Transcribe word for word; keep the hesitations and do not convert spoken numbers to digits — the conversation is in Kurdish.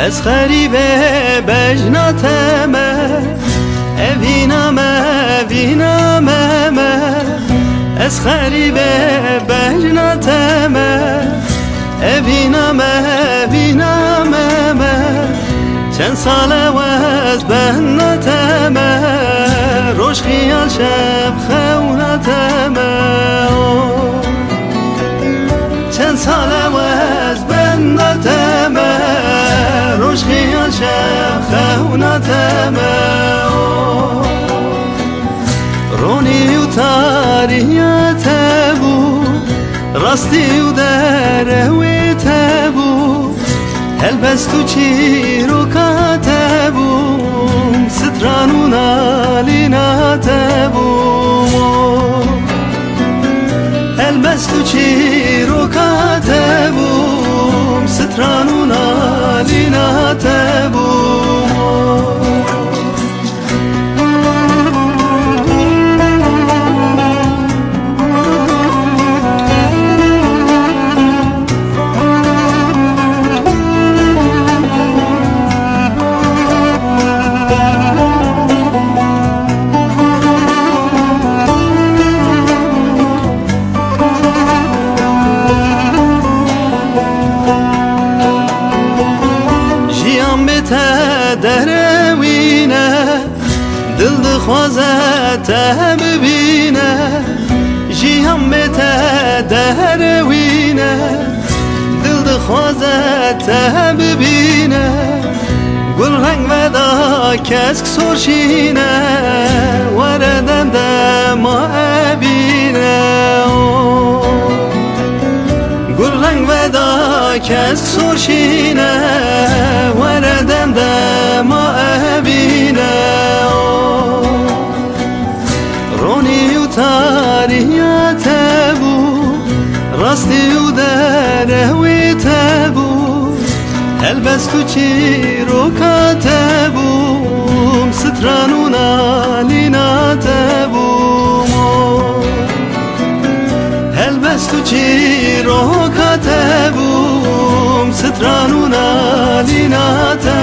Ez xerîbê bejna te me, evîna me, evîna me me. Ez xerîbê bejna te me, evîna me, evîna me me. Çend sal e ez benda te me, roj xiyal şev xewna te me. Çend sal e ez benda te me, roj xiyal şev xewna te me. Ronî û tarihiya te bû, rastî û derewê te bû. Helbest û çîroka te bûm, stran û nalîna te bûm. Helbest û çîroka te bûm, stran û nalîna te bûm. Jiyan bê te derewîne, dil dixwaze te bibîne. Jiyan bê te derewîne, dil dixwaze te bibîne. Gul reng veda kesk sor şîne, were dem dema evîne. Gul reng veda kesk sor şîne, were dem dema evîne. Ronî û tarihiya te bû, rastî û derewê te bû. Helbest û çîroka te bûm, stran û nalîna te bûm. Helbest û çîroka te bûm, stran û nalîna te